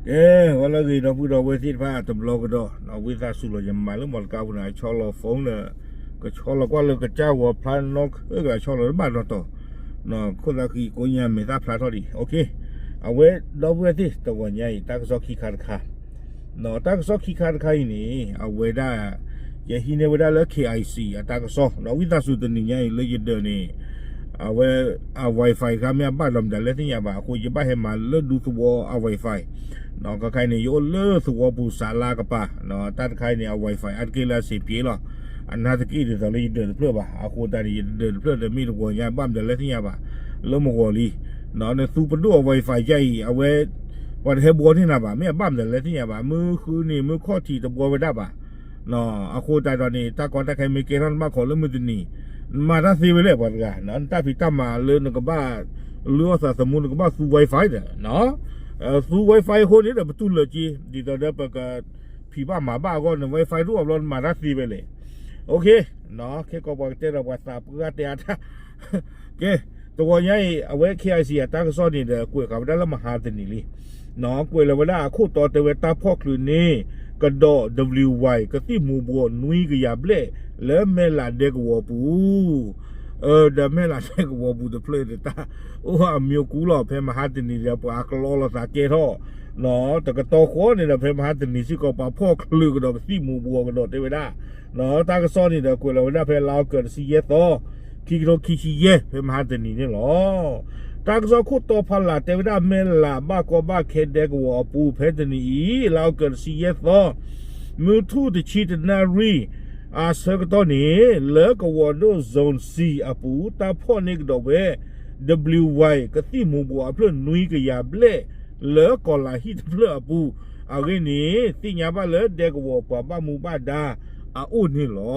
ကဲ, ဂီၤလၢအဂ့ၤ ဒီပုၢ်ဒီဝဲၢ်သ့ၣ်တဖၣ်တဘျီကဒီး, ဝံသးစူၤလီၤ ယမၤလၢမီတကါပူၤန့ၣ် အဆီလီၤ phone န့ၣ်, ကဆီလီၤကွၢ်လၢကစၢ်ဂီၤဖျါနီၣ်ခဲကလး ဆီလီၤတဘၣ်နီၣ်တီၢ်, ခိၣ်သးဃံကိးညါမဲာ်သၣ်ဖျါထီၣ်ဒံး, အဝဲဒီပုၢ်ဝဲၢ်သ့ၣ် တဂီၤညါအံၤ တၢ်ကစီၣ်ခံခါတခါ, တၢ်ကစီၣ်ခံခါတခါအံၤန့ၣ် အဝဲဒၣ် ယဟံးန့ၢ်ဝဲဒၣ်လၢ KIC အတၢ်ကစီၣ်, ဒီးဝံသးစူၤတနံၤညါအံၤလၢယဒၢးန့ၣ် အဝဲ အ Wi-Fi တခါမ့ၢ်အဘၣ်ဒီးမတၤလဲၣ်သ့ၣ်ညါဘၣ်, အဃိယဘၣ်ဟဲမၤလၢဒူသဝီအ Wi-Fi, ခဲခါအံၤန့ၣ် ယအိၣ်လၢသဝီပူၤစးလါကပၤ, တၢ်တခါအံၤန့ၣ် အ Wi-Fi အါတက့ၢ်လၢအဆံးပျ့ၤလီၤ, အနာ်သက့ၢ်ဒ်သိးလၢယဒၢးတဖျၢၣ်ဘၣ်, အဃိသတးန့ၣ် ယတဒၢးတဖျၢၣ်ဒီးမ့ၢ်တဂီၤညါ ဘၣ်မတၤလဲၣ်သ့ၣ်ညါဘၣ်, လၢမဂီၤလံ, နသူပဒိၣ်အ Wi-Fi ယါအံၤ အဝဲ ပှၤတဟဲဘှီန့ၢ်နၤဘၣ်, မ့ၢ်အဘၣ်မတၤလဲၣ်သ့ၣ်ညါဘၣ်, မုၢ်ဃုန့ၣ် မုၢ်ခီၣ်ထံးတဘှီဝဲဒၣ်ဘၣ် အဃိသတးဒီးန့ၣ် တၢ်ကီတၢ်ခဲမ့ၢ်ကဲထီၣ်နဘၣ်ခိးလၢမုၢ်တနံၤ, နမၤတၢ်သ့ဝဲလဲၣ်ပှၤတဂၤ, နတၢ်ဖံးတၢ်မၤလၢနကဘၣ် လုၢ်အီၣ်သးသမူ နကဘၣ်သူ Wi-Fi ဒီး, သူ Wi-Fi အဃိန့ၣ်ဒီး ပတူၢ်လိာ်က့ၤ ဒ်သိးဒီးပက ဖံးဘၣ်မၤဘၣ်အဂီၢ်န့ၣ် Wi-Fi တအိၣ်ဘျီ နမၤတၢ်သ့ဝဲလဲၣ်, ခဲကိးပှၤကတဲဒီးပှၤသးပှၢ်တဲအါတၢ် ကဲ, တဂီၤညါအံၤ အဝဲ KIC အတၢ်ကစီၣ်န့ၣ်ဒီး ကွဲးဃာ်ဝဲဒၣ်လၢမဟါတနံၤလံ, ကွဲးလီၤဝဲဒၣ်အခိၣ်တီတဲဝဲတၢ်ဖီၣ်ချုးန့ၢ် ကဒီး W Y ကသံၣ်မူၤဘှီးနွံကယၤဘျဲၣ် လၢမဲၢ်လးဒဲကဝီၤပူၤ, ဒီးမဲၢ်လးဒဲကဝီၤပူၤတဖျၢၣ်န့ၣ် တၢ်အိၣ်အမံၤကူလီၤ, ဖဲမဟါတနံၤဒီး ပှၤကလီလီၤသးကဲထီၣ်, တကတီၢ်ဃီန့ၣ်ဒီး ဖဲမဟါတနံၤစ့ၢ်ကီး ပှၤဖီၣ်ချုးကဒီးကသံၣ်မူၤဘှီးကဒီးတဲဝဲဒၣ် တၢ်ကစီၣ်န့ၣ်ဒီး ကွဲးလီၤဝဲဒၣ်ဖဲလါအီကူးတဆံယဲၢ်သီ, ခံကထိခံဆံယဲၢ် ဖဲမဟါတနံၤန့ၣ်လီၤ. တၢ်ကစီၣ်ခိၣ်တီဖီလာ်တဲဝဲဒၣ် မဲၢ်လးဘၣ်ကီဘၣ်ခဲဒဲကဝီၤအပူၤ ဖဲတနံၤအံၤ လါအီကူးတဆံယဲၢ်သီ, မုၢ်ထူၣ်တဆံတနၣ်ရံၣ် အဆၢကတီၢ်န့ၣ် လၢကဝီၤဒိၣ် Zone C အပူၤ တၢ်ဖီၣ်န့ၢ်ကဒီးဝဲ W Y ကသံၣ်မူၤဘှီးအဖျၢၣ်နွံကယၤဘျဲၣ် လၢကီၢ်လၤဟံၣ်တဖျၢၣ်အပူၤ, အဂ့ၢ်န့ၣ် သ့ၣ်ညါဘၣ်လၢဒဲကဝီၤပှၤဘၣ်မူဘၣ်ဒါအအိၣ်န့ၣ်လီၤ.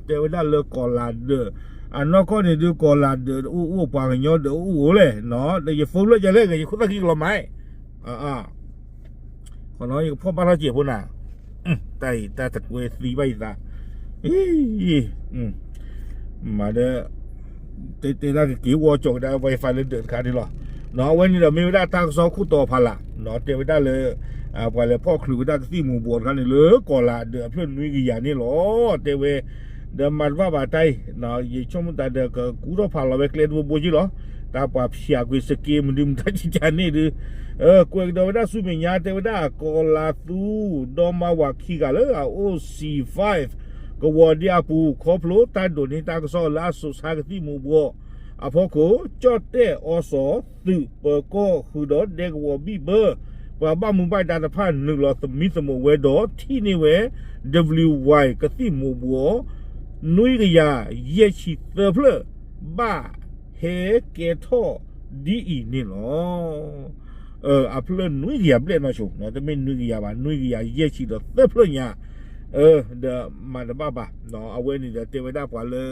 တဲဝဲဒၣ်လၢကီၢ်လၤဒၢး, အနီၢ်ကီၢ်န့ၣ်ဒုး ကီၢ်လၤဒၢးတအိၣ်အိၣ် ပှၤကညီဒၢးအိၣ်အိၣ်လဲၣ်, ဒီးယ phone လၢယလဲၣ်ဂ့ၤ ယခိၣ်သၣ်ခံကလီၤမး ယကဖီၣ်ဘၣ်ထီၣ်စဲးဖိနၤ, တၢ်အံၤတၢ်တကွဲသံဘၣ်ယသး, မၤဒီး တဲတဲဒၣ်ကက့ၤဝီကၠီကဒါ Wi-Fi လၢဒၢးတခါန့ၣ်လီၤ. အဝဲန့ၣ်ဒီးမ့ၢ်ဝဲဒၣ်တၢ်ကစီၣ်ခိၣ်တီဖီလာ်, တဲဝဲဒၣ်လၢ ပှၤလဲၤဖီၣ်ချုးဝဲဒၣ်ကသံၣ်မူၤဘှီးတခါန့ၣ် လၢကီၢ်လၤဒၢးအဖျၢၣ်နွံကယၤန့ၣ်လီၤ. တဲဝဲ ဒီးမၤတဘၣ်ဘၣ်တၢ်အံၤ, ယဆိကမိၣ်သးဒီးကကူထီၣ်ဖးလီၤဝဲကျဲတဘိဘိက့လီၤ. တၢ်ပှၤဖၠးကွံာ်စက့မနုၤမတၤကကန့ၣ်ဒုး ကွဲးကဒီးဝဲဒၣ်ဆူမဲာ်ညါ တဲဝဲဒၣ်ကီၢ်လၤသူ ဒီမါဝၤခံဂၤလၢအအိၣ် C five ကဝီၤဒ့အပူၤ ခီဖျိတၢ်ဒိးန့ၢ်တၢ်ကစီၣ်လၢအစိာ်ဆှါကသံၣ်မူၤဘှီးအဖီခိၣ် ကၠီၣ်တဲၣ်အီစီၤသုးပၢၤကီၢ်ဃုာ်ဒီးဒဲကဝီၤဘံၣ်ဘၢ ပှၤဘၣ်မူဘၣ်ဒါတဖၣ်နုာ်လီၤသမံသမိးဝဲဒီးထံၣ်န့ၢ်ဝဲ W Y ကသံၣ်မူၤဘှီး နွံကယၤယဲၢ်ဆံသၢဖျၢၣ် ဘၣ်ဟဲကဲထီၣ်ဒ်အံၤန့ၣ်လီၤ. အဖျၢၣ်နွံကယၤဘျဲၣ်နီၢ်ဆိ, တမ့ၢ်နွံကယၤဘၣ်, နွံကယၤယဲၢ်ဆံဒီးသၢဖျၢၣ်ညါ, ဒီးမၤတဘၣ်ဘၣ်. အဝဲန့ၣ်ဒီးတဲဝဲဒၣ်ပှၤလၢ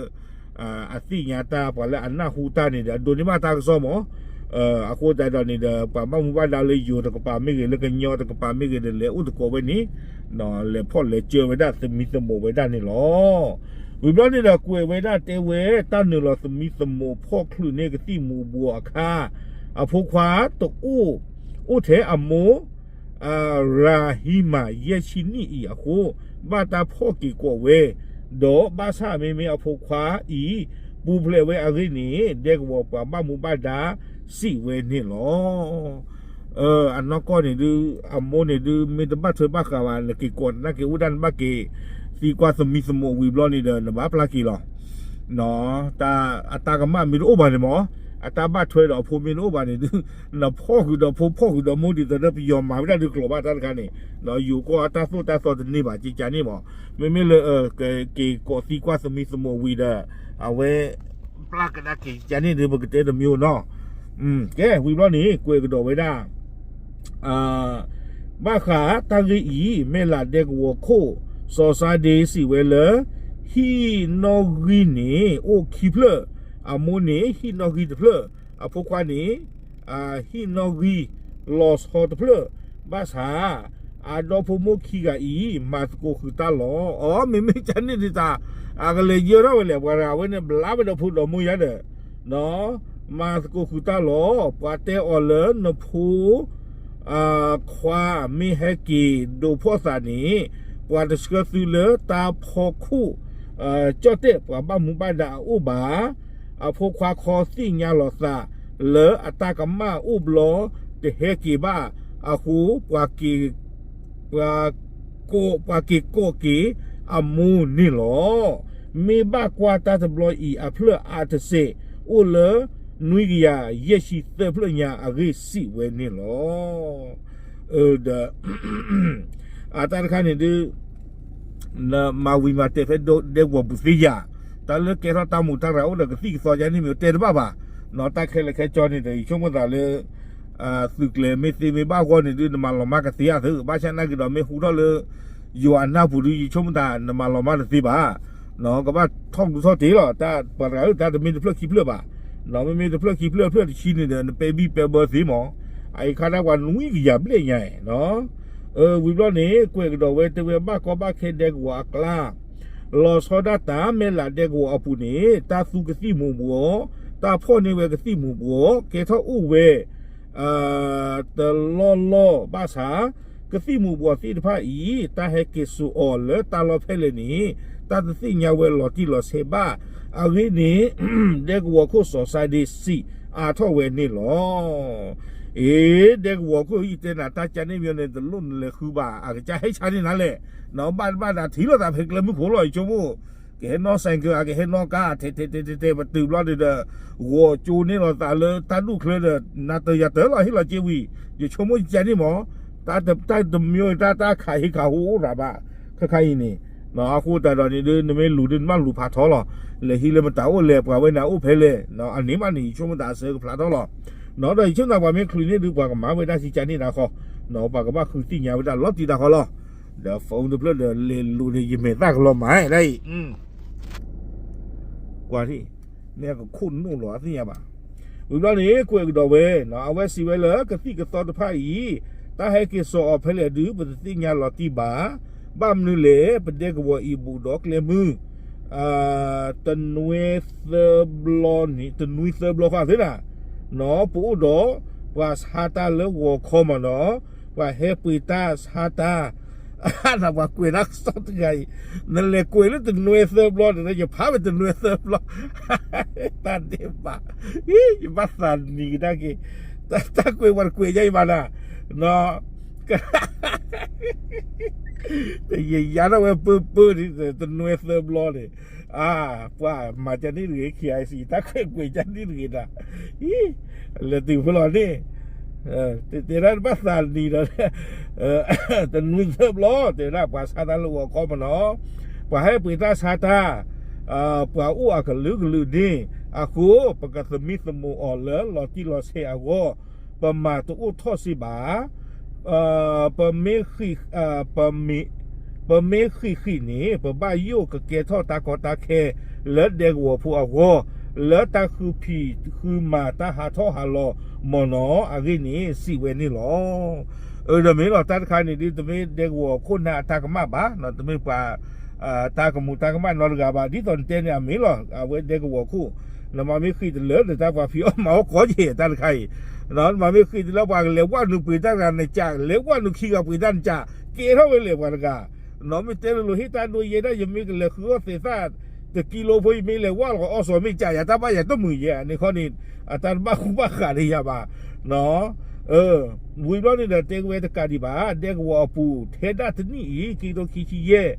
အသ့ၣ်ညါတၢ် ပှၤလၢအနၢ်ဟူတၢ်န့ၣ်ဒီး အဒိးန့ၢ်ဘၣ်တၢ်ကစီၣ်မး, အဃိသတးဒီးန့ၣ်ဒီး ပှၤဘၣ်မူဘၣ်ဒါလၢယိၤတကပၤမ့ၢ်ဂ့ၤ လၢကညီတကပၤမ့ၢ်ဂ့ၤဒီး လဲၤအိၣ်သကိးဝဲန့ၣ်, လဲၤဖီၣ်လဲၤစၢၤဝဲဒၣ်သမံသမိးဝဲဒၣ်န့ၣ်လီၤ. ဝံၤဘျီန့ၣ်ဒီးကွဲးဝဲဒၣ်တဲဝဲ တၢ်နုာ်လီၤသမံသမိးဖီၣ်ချုးန့ၢ်ကသံၣ်မူၤဘှီးအခါ, အဖိခွါတအိၣ်, အိၣ်ထဲအမိၢ် ရၤဟံမၤ ယဲၢ်ဆံနံၣ်အံၤအဃိ, ဘၣ်တၢ်ဖီၣ်က့ၤကိးဝဲ, ဒီးဘၣ်ဆၣ်မ့မ့ၢ်အဖိခွါအံၤ ပူၤဖျဲးဝဲအဂ့ၢ်န့ၣ် ဒဲကဝီၤပှၤဘၣ်မူဘၣ်ဒါစံးဝဲန့ၣ်လီၤ. အနီၢ်ကီၢ်န့ၣ်ဒုး အမိၢ်န့ၣ်ဒုး မ့ၢ်တဘၣ်ထွဲဘၣ်ဃးဘၣ် နက့ၤကိးနက့ၤအိၣ်ဒၣ် နဘၣ်က့ၤသံကွၢ်သမံသမိးဝံၤဘျီန့ၣ်ဒီး နဘၣ်ပျၢ်က့ၤလီၤ. တၢ်အတၢ်ကမၣ်မ့ၢ်တအိၣ်ဘၣ်န့ၣ်မး, အတၢ်ဘၣ်ထွဲဒီးအဖိမ့ၢ်တအိၣ်ဘၣ်န့ၣ်ဒုး နဖီၣ်ဃုာ်ဒီးဖိ ဖီၣ်ဃုာ်ဒီးမိၢ် ဒ်သိးဒီးပယီၤမၤဝဲဒၣ်ဒုးကျိၤဘၣ်တၢ်တခါန့ၣ်, ယိၤကီၢ်အတၢ်သိၣ်တၢ်သီတန့ၢ်ဘၣ် ကကန့ၣ်မး, မ့မ့ၢ်လၢ က့ၤကိးသံကွၢ်သမံသမိးဝံၤဒီး အဝဲ ပျၢ်ကဒါက့ၤကန့ၣ်ဒုး ပကတဲတမံၤနီၤ. ကဲ ဝံၤဘျီန့ၣ် ကွဲးကဒီးဝဲဒၣ် ဘၣ်ဃးတၢ်ဂ့ၢ်အံၤ မဲၢ်လးဒဲကဝီၤခိၣ် စီၤစါဒ့စံးဝဲလၢ ဟံၣ်နီၣ်ဂံၢ်န့ၣ် အိၣ်ခံဖျၢၣ်, အမိၢ်န့ၣ် ဟံၣ်နီၣ်ဂံၢ်တဖျၢၣ်, အဖိခွါန့ၣ် ဟံၣ်နီၣ်ဂံၢ်လီၤဆီတဖျၢၣ်, ဘၣ်ဆၣ် အဒီဖိမိၢ်ခံဂၤအံၤ မၤသကိးဃုာ်တၢ်လီၤ. အီ မ့မ့ၢ်ကန့ၣ်ဒ်တၢ် အကလဲၤယၢထီၣ်ဝဲလဲၣ် ပှၤတဂၤဝဲန့ၣ် ဘျါဝဲဒီးဖိဒီးမိၢ်ယါဒီး မၤသကိးဃုာ်တၢ်လီၤ. ပှၤတဲအီၤလၢနဖိ ခွါမ့ၢ်ဟဲက့ၤဒိးဖီၣ်သးန့ၣ် ပှၤတဆှၢသုလၢတၢ်ဖီခိၣ် ကၠီၣ်တဲၣ်ပှၤဘၣ်မူဘၣ်ဒါအအိၣ်ဘၣ်. အဖိခွါခီသ့ၣ်ညါလီၤသးလၢအတၢ်ကမၣ်အိၣ်ဘျီ တဟဲက့ၤဘၣ်အဃိ ပှၤ ပှၤက့ၤကိးက့ၤအမိၢ်န့ၣ်လီၤ. မ့ၢ်ဘၣ်ကွၢ်တၢ်တဘျီအံၤ အဖျၢၣ်အါတစဲး အိၣ်လၢနွံကယၤယဲၢ်ဆံသၢဖျၢၣ်ညါအဂ့ၢ်စံးဝဲန့ၣ်လီၤ. ဒီး အတၢ်တခါန့ၣ်ဒုး နမၤဝံၤမၤတဲာ်ဖဲဒဲကဝီၤပူၤသ့ယၤ, တၢ်လၢကဲထီၣ်တၢ်မူးတၢ်ရၤအိၣ်ဒီးကသံၣ်ကသီယါန့ၣ်မ့ၢ်တဲတဘၣ်ဘၣ်, နီၢ်တၢ်ခဲလၢာ်ခဲဆ့န့ၣ်ဒီး ယဆိကမိၣ်သးလၢ သုးကျဲၤမ့ၢ်သ့မ့ၢ်ဘၣ်ဂီၢ်န့ၣ်ဒုး နမၤလီၤမၢ်ကသ့ဧါသု, ဘၣ်ဆၣ်နာ်က့ၤဒီးမ့ၢ်ဟူထီၣ်လၢ ယွၤအနၢ်ပူၤဒုး ယဆိကမိၣ်သး နမၤလီၤမၢ်တသ့ဘၣ်, ကဘၣ်ထီၣ်ဒူထီၣ်တ့ၢ်လီၤ, တၢ်ပှၤတဂၤဧၢ တၢ်တမ့ၢ်တဖျၢၣ်ခံဖျၢၣ်ဘၣ်, မ့မ့ၢ်တဖျၢၣ်ခံဖျၢၣ် ဖျၢၣ်တဆံန့ၣ်ဒီး နပဲဘံၣ်ပဲဘၢသ့မး, အအံၤခါဒၣ်ပှၤနွံကယၤဘျဲၣ်ညါ, ဝံၤဘျီန့ၣ် ကွဲးကဒီးဝဲတဲဝဲဘၣ်ကီဘၣ်ခဲဒဲကဝီၤအကျါ လီၤဆီဒၣ်တၢ်မဲၢ်လးဒဲကဝီၤအပူၤန့ၣ် တၢ်သူကသံၣ်မူးဘှီး, တၢ်ဖီၣ်န့ၢ်ဝဲကသံၣ်မူးဘှီး ကဲထီၣ်အိၣ်ဝဲ တလီၢ်လီၢ်ဘၣ်ဆၣ် ကသံၣ်မူးဘှီးသ့ၣ်တဖၣ်အံၤ တၢ်ဟဲက့ၤစိာ်အီၤလၢတၢ်လီၢ်ဖဲလဲၣ်န့ၣ် တၢ်တသ့ၣ်ညါဝဲလီၤတံၢ်လီၤဆဲးဘၣ်. အဂ့ၢ်န့ၣ် ဒဲကဝီၤခိၣ်စီၤစါဒ့စံးအါထီၣ်ဝဲန့ၣ်လီၤ. အ့ ဒဲကဝီၤခိၣ် ယတဲနၤတၢ်ကၢန့ၢ်မ့ၢ်န့ၣ် တလိၣ်နလဲၤဃုဘၣ် အကစၢ်ဟဲဆါန့ၢ်နၤလဲၣ်, ဘၣ်ဘၣ်ဒၣ်ထံၣ်လိာ်သးဖဲကျဲမုၢ်ခိၣ်လီၤ ယဆိကမိၣ် ကဟဲနီၣ်စဲးကၢ အကဟဲနီၣ်ကါ ထဲထဲထဲထဲထဲ ပတုာ်ဘျီန့ၣ်ဒီး ဂီၤကၠိန့ၢ်လီၤသးလၢတၢ်ဒူၣ်ချၢဒီး နၤတယၤတၢၢ်လီၤ ဟ့ၣ်လီၤက့ဝံၤ ယဆိကမိၣ်ယကၢန့ၣ်မး, တၢ်တမံၤတၢ်တၢ်ခးဟ့ၣ်ခးဟိအိၣ်ရၤဘၣ်, ခဲခါအံၤန့ၣ် အဃိသတးဒီးန့ၣ်ဒုး နမ့ၢ်လူၤဒုးနဘၣ်လူၤဖးထီလီၤ, လဲၤဟံးလၢမတၤအိၣ်လဲၣ် ပှၤဝဲန့ၣ်အိၣ်ဖဲလဲၣ်, အန့ၣ်မးန့ၣ် ယဆိကမိၣ်သးအစၢကဖျါထီၣ်လီၤ, ဒီးယဆိကမိၣ်သးပှၤမ့ၢ်ချုးန့ၢ်ဒုး ပှၤကမၤဝဲဒၣ်စံကၢန့ၣ်တၢ်ဃီ, ပှၤကဘၣ်ဃုသ့ၣ်ညါဝဲဒၣ်လီၤတံၢ်တၢ်ဃီလီၤ, ဒီး phone တဖျၢၣ်ဒီးလဲၤလူၤန့ၣ် ယမဲာ်သၣ်ကလီၤမၤဒၣ်အံၤ ကွၢ်ထံၣ် မ့ၢ်အကခိၣ်နူာ်လီၤအသ့ၣ်ညါဘၣ်. ဝံၤဘျီန့ၣ် ကွဲးကဒီးဝဲ အဝဲစံးဝဲလၢ ကသံၣ်ကသီတဖၣ်အံၤ တၢ်ဟဲက့ၤစိာ်အီၤဖဲလဲၣ်ဒုး ပတသ့ၣ်ညါလီၤတံၢ်ဘၣ်. ဘၣ်မနုၤလဲၣ် ပဒဲကဝီၤအံၤဘူးဒီးကျဲမုၢ် တနွဲသၢဘျီန့ၣ် တနွံသၢဘျီဃီသ့နၤ, နီၢ်ပအိၣ်ဒီး ပှၤဆါတၢ်လၢဂီၤခီမးနီၢ်, ပှၤဟဲပှ့ၤတၢ်ဆါတၢ် နပှၤကွဲးတၢ်ကစီၣ်တဂၤအံၤ, နလဲၤကွဲးလၢတနွဲသၢဘျီန့ၣ် ယဖးဝဲတနွဲသၢဘျီ, တၢ်ဒဲးဘး, ယဘၣ်သးနံၤကဒါက့ၤ, တၢ်ကွဲးပှၤတကွဲးယါအံၤဘၣ်နၤ, တယယါထီၣ်ဝဲပၢပၢန့ၣ် တနွဲသၢဘျီန့ၣ်, အါ, ပှၤမၤကန့ၣ်တဂ့ၤ ခံဂၤစံး တၢ်ကွဲးကွဲးကန့ၣ်တဂ့ၤဒၣ်, လဲၤတုၤဖဲလီၤန့ၣ် တဲဒၣ်တဘၣ်သးနံၤဒီး တနွံသၢဘျီ တဲဒၣ်ပှၤဆါတၢ်လၢဂီၤခီမးနီၢ်, ပှၤဟဲပှ့ၤတၢ်ဆါတၢ်, ပှၤအိၣ်အကလုာ်ကလုာ်န့ၣ်အဃိ ပကသမံသမိးအီၤလၢလီၤတံၢ်လီၤဆဲးအဂီၢ်, ပမၤတအိၣ်ထီၣ်စ့ဘၣ်. ပမ့ၢ် ပမ့ၢ်ဃံးဃံးန့ၣ် ပဘၣ်ယိၣ်ကကဲထီၣ်တၢ်ကီတၢ်ခဲလၢဒဲကဝီၤဖိအဂီၢ်, လၢတၢ်ဃုဖံးဃုမၤတၢ်ဟးထီၣ်ဟးလီၤမးနီၢ်, အဂ့ၢ်န့ၣ်စံးဝဲန့ၣ်လီၤ. အၢ ဒီးမ့ၢ်လီၤ တၢ်တခါန့ၣ်ဒုး တမ့ၢ်ဒဲကဝီၤခိၣ်နၢ်အတၢ်ကမၣ်ဘၣ်, တမ့ၢ်ပှၤ တၢ်ကမူးတၢ်ကမၣ်နီတဂၤဘၣ်, ဒ်သိးနတဲန့ၣ်အမ့ၢ်လီၤ. အဝဲဒဲကဝီၤခိၣ် နမၤမ့ၢ်ဃံးတလၢဒီးတၢ်ပှၤဖံးအီၣ်မၤအီၣ်ကီယဲၢ်တၢ်တခါအံၤ, နမၤမ့ၢ်ဃံးတလၢပှၤကလဲၤဝဲနုာ်ပှ့ၤတၢ်တဂၤနကး, လဲၤဝဲနုာ်ခံဂၤပှ့ၤတၢ်နကး, ကဲထီၣ်ဝဲလဲၣ်ပှၤတဂၤ, နမ့ၢ်တဲလိၤလိၤဟ့ၣ်တၢ်ဒိယဲဒၣ် ယမ့ၢ်ကလဲၤဃုအီၣ်သဲးသၣ် တကံလိဖိ ယမ့ၢ်လဲၤဝဲလီၤအီၣ်စီၤမ့ၢ်ကးယၤ တၢ်ဘၣ်ယၤတမုာ်ယဲၢ်န့ၣ်ခီန့ၣ်, အတၢ်တဘၣ်ဃူဘၣ်ဃးဒီးယၤဘၣ် ဝံၤဘျီန့ၣ်ဒီး တဲဝဲတကးဒံးဘၣ်, ဒဲကဝီၤအပူၤ ထဲဒၣ်တနံၣ်အံၤ ခံကထိခံဆံယဲၢ်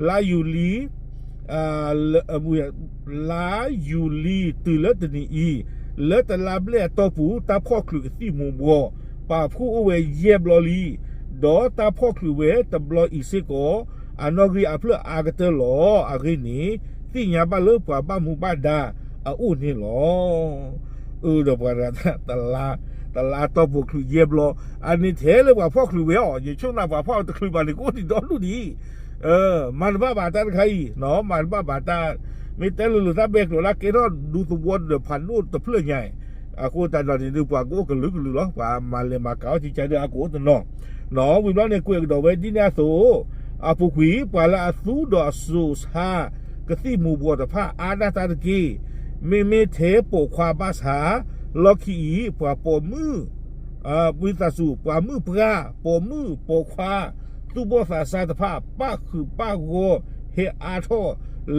လါယူၤလံ လါယူၤလံတုၤလၢတနံၤအံၤ, လၢတလါဘျဲၣ်အတီၢ်ပူၤ တၢ်ဖီၣ်ချုးကသံၣ်မူးဘှီး ပာ်ဖှိၣ်အိၣ်ဝဲယဲၢ်ဘျီလံ, ဒီးတၢ်ဖီၣ်ချုးဝဲတဘျီအံၤစ့ၢ်ကီး, အနီၣ်ဂံၢ်အဖျၢၣ်အါကတၢၢ်လီၤ. အဂ့ၢ်န့ၣ် သ့ၣ်ညါဘၣ်လၢပှၤဘၣ်မူဘၣ်ဒါအအိၣ်န့ၣ်လီၤ. အၢ ဒီးပှၤတဂၤ တလါတီၢ်ပူၤချုးယဲၢ်ဘျီ, အန့ၣ်ထဲလၢပှၤဖီၣ်ချုးဝဲအီၤ, ယဆိကမိၣ်ပှၤဖီၣ်တချုးဘၣ်န့ၣ် ကအိၣ်ဒံးဒီဒူၣ်ဒံး, မၤတဘၣ်ဘၣ်တၢ်တခါအံၤ, မၤတဘၣ်ဘၣ်တၢ်, မ့ၢ်တဲလိၤလိၤတၢ်ဘဲကျိၤလၢကဲထီၣ်ဒူသဝီဒီးဖးဒိၣ်တဖျၢၣ်ညါအံၤ, အဃိသတးဒီးန့ၣ်ဒုး ပှၤကအိၣ်ကလုာ်ကလုာ်လီၤ, ပှၤမၤလဲၤမၤကၤအီၣ်ကကါဒုး အကအိၣ်တနီၤ, ဝံၤဘျီန့ၣ် ကွဲးကဒီးဝဲဒ်န့ၣ်အသိး, အပူၤကွံာ် ပှၤလၢအသူဒီးအစိာ်ဆါ ကသံၣ်မူးဘှီးတဖၣ်အါဒၣ်တၢ်တက့ၢ်. မ့မ့ၢ်ထဲပိာ်ခွါဘၣ်ဆၣ်, လီၢ်ခံအံၤ ပှၤပိာ်မုၣ် ဝံသးစူၤ ပှၤမုၣ်ပှၢ် ပိာ်မုၣ်ပိာ်ခွါ သူၣ်ဘီၣ်သးစၢ်တဖၣ် ပၣ်ဃုာ်ပၣ်ဂီၢ် ဟဲအါထီၣ်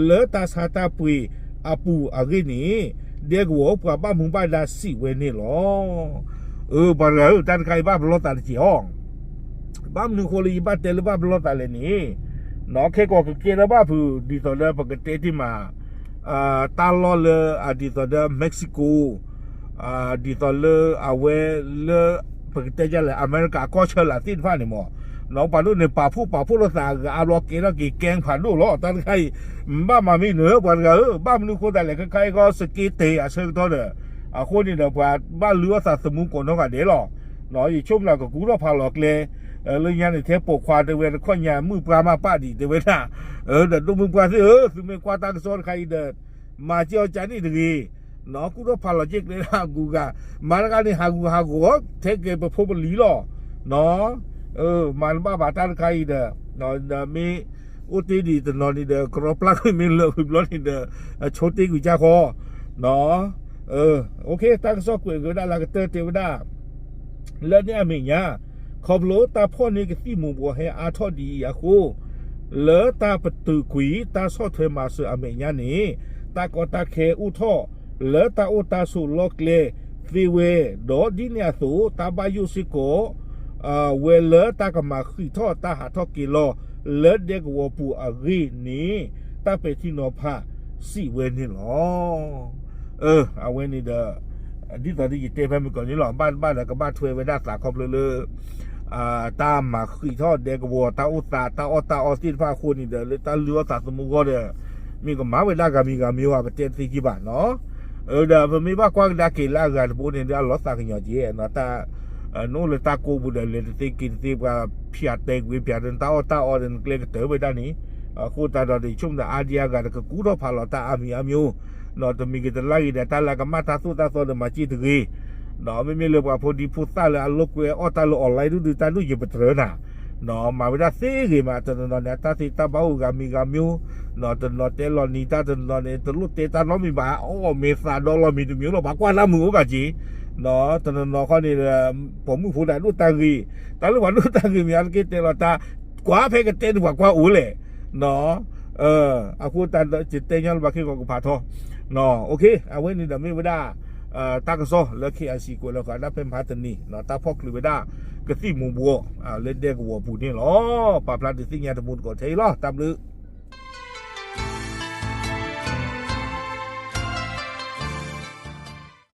လၢတၢ်ဆါတၢ်ပှ့ၤအပူၤအဂ့ၢ်န့ၣ် ဒဲကဝီၤပှၤဘၣ်မူဘၣ်ဒါစံးဝဲန့ၣ်လီၤ. အၢ ပှၤတဂၤဧၢ, တၢ်တခါအံၤဘၣ်ပလီၢ်သးတက့ၢ်အီၤ. ဘၣ်မနုၤဃိလၢယဘၣ်တဲလၢဘၣ်ပလီၢ်သးလဲၣ်န့ၣ်, ခဲကိာ်ကကဲထီၣ်ဘၣ်ဖုး ဒ်သိးလၢပကတဲတ့ၢ်မး တၢ်လီၢ်လၢ ဒ်သိးဒီး Mexico ဒ်သိးလၢအဝဲလၢ ပကတဲဒ်လဲၣ် အမဲရကၤကီၢ်ဆၢလာ်သ့ၣ်တဖၣ်န့ၣ်မး, ပှၤဒိၣ်န့ၣ် ပာ်ဖှိၣ်ပာ်ဖှိၣ်လိာ်သးအဂၤအါဘျီကဲထီၣ်က့ၤ gang ဖးဒိၣ်လီၤ. တၢ်တခါအံၤ ဘၣ်မၤမ့ၢ်နၢၤ ပှၤတဂၤဧၢ, ဘၣ်မနုၤဃိသးလဲၣ် ခဲခါအံၤကီး စက့တ့ၢ်အဆၢကတီၢ်ဒီး အဃိန့ၣ်ဒီး ပှၤဘၣ်လုၢ်အီၣ်သးသမူကိးနီၢ်ဂၤဒဲးလီၤ. ယဆိကမိၣ်ကကူထီၣ်ဖးလီၤကျဲ လၢညါန့ၣ် ထဲပိာ်ခွါတဲဝဲတခီညါ မုၣ်ပှၢ်မးပာ်ဒံးတဲဝဲဒၣ်, ဒီးဒိၣ်မုၣ်ပှၢ်သ့ၣ်ဧၢ, သုမ့ၢ်ကွၢ်တၢ်ကစီၣ်တခါအံၤဒီး မၤစ့ၢ်အီၤကန့ၣ်တဂ့ၤ, ကူထီၣ်ဖးလီၤစ့ၢ်ကျဲဒၣ်အဂုၤအဂၤ, မၤတဂၤန့ၣ် ဟးဂူာ်ဟးဂီၤ ထဲကဲပဖိပလံၤလီၤ. မၤတဘၣ်ဘၣ်တၢ်တခါအံၤဒီး မ့ၢ်အိၣ်တ့ၢ်ဒံးတနီၤန့ၣ်ဒီး ကရီပျၢ်ကွံာ်မ့ၢ်လၢာ်ဝံၤဘျီန့ၣ်ဒီး ဆိတ့ၢ်ကွံာ်ကၢ်ဃီ တၢ်ကစီၣ်ကွဲးက့ၤဝဲဒၣ်လၢကတၢၢ်တဲဝဲဒၣ် လၢန့ၣ်အမဲာ်ညါ ခီဖျိတၢ်ဖီၣ်န့ၢ်ကသံၣ်မူၤဘှီးဟဲအါထီၣ်ဒ်အံၤအဃိ လၢတၢ်ပတုာ်ကွံာ်တၢ်ဆီၣ်ထွဲမၤစၢၤအမဲာ်ညါန့ၣ် တၢ်ကီတၢ်ခဲအိၣ်ထီၣ် လၢတၢ်အိၣ်တၢ်ဆိးလီၢ်ကျဲသ့ဝဲ, ဒီးဒ်န့ၣ်အသိး တၢ်ဘၣ်ယိၣ်စ့ၢ်ကီး ဝဲလၢတၢ်ကမၤဃံးထီၣ်တၢ်ဟးထီၣ်က့ၤလီၤ လၢဒဲကဝီၤပူၤအဂ့ၢ်န့ၣ် တၢ်ပဲာ်ထံနီၤဖးစံးဝဲန့ၣ်လီၤ. အဝဲန့ၣ်ဒီး ဒ်သိးဒ်ယတဲဖဲမုၢ်ကီၢ်န့ၣ်လီၤ, ဘၣ်တဘၣ်ဒီးကဘၣ်ထွဲဝဲဒၣ်သးခီဖျိလၢ တၢ်မၤဃံးထီၣ်ဒဲကဝီၤ တၢ်အိၣ်သး တၢ်အီၣ်တၢ်အီသ့ၣ်တဖၣ်အဃိန့ၣ်ဒီး လၢတၢ်လုၢ်အီၣ်သးသမူအဂီၢ်ဒီး မ့ၢ်ကမၤဝဲဒၣ်ဂၤမံၤဂၤမံၤဧါ ပတဲတသ့က့ဘၣ်နီၤ. ဒီးပမ့ၢ်ဘၣ်ကွၢ်ကဒါက့ၤလၢအဂၤတဘိန့ၣ်ဒီး အလီၤသးကညီၤက့ၤနီၤ, တၢ် နအိၣ်လၢတၢ်ကိးပူၤဒီး လဲၤတသ့က့ၤတသ့ ပှၤဖၠးတဲာ်ကွံာ်ဖၠးဒီး နတၢ်အီၣ်တၢ်အီဒီး နကျဲကတၢၢ်ဝဲဒၣ်န့ၣ်, အဃိသတးဒီး ယဆိကမိၣ်ဒီး အါဒံအါဂၤဒီး ကကူထီၣ်ဖးလီၤတၢ်အါမံၤအါမံၤ နီၤ, တမံၤဂ့ၤတလါဂ့ၤဒီး တၢ်လၢကမၣ်တၢ်သိၣ်တၢ်သီဒီး မၤစ့ၢ်တဂ့ၤ, ဒီးမ့မ့ၢ်လၢပှၤဖိဒံဖိသၣ်လၢအလိာ်ကွဲအီၣ်တၢ်လၢ online ဒုဒု တၢ်ဒုးယပတြၢၤနၤ, မၤဝဲဒၣ်သ့ဂ့ၤမး, တနီၤနီၤန့ၣ် အတၢ်သ့တၢ်ဘၣ်အိၣ်ဂၤမံၤဂၤမံၤ, တနီၤတဲလီၤနံၤတၢ် တနီၤန့ၣ် တလိၣ်တဲတၢ်နီတမံၤဘၣ်, အီၣ်မ့ၤသးဒီလီၤမံၤတမံၤလီၤ, ပှၤကွၢ်တၢ်မုာ်အိၣ်ကးက့ၤ, တနီၤနီၤခီန့ၣ်ဒီး ပိာ်မုၣ်ဖိဒၣ်ဒိၣ်တၢ်ဂ့ၤ, တၢ်လၢပှၤဒိၣ်တၢ်ဂ့ၤမ့ၢ်အါတက့ၢ်တဲလီၤတၢ်, ကွၢ်ဖဲကတဲန့ၣ်ပှၤကွၢ်အိၣ်လဲၣ်, အဃိတၢ်ဒီး ယတဲညီလၢပှၤခ့ၣ်ကီၢ်ကဖးထီ, အဝဲန့ၣ်ဒီးမ့ၢ်ဝဲဒၣ် တၢ်ကစီၣ်လၢ KIC ကွဲးလီၤဃာ်ဒၣ်ဖဲမဟါတနံၤ တၢ်ဖီၣ်ချုးဝဲဒၣ် ကသံၣ်မူၤဘှီး လၢဒဲကဝီၤပူၤန့ၣ်လီၤ. ပာ်ဖျါဒုးသ့ၣ်ညါတမူတကိးထဲအံၤလီၤ. တၢ်ဘျုး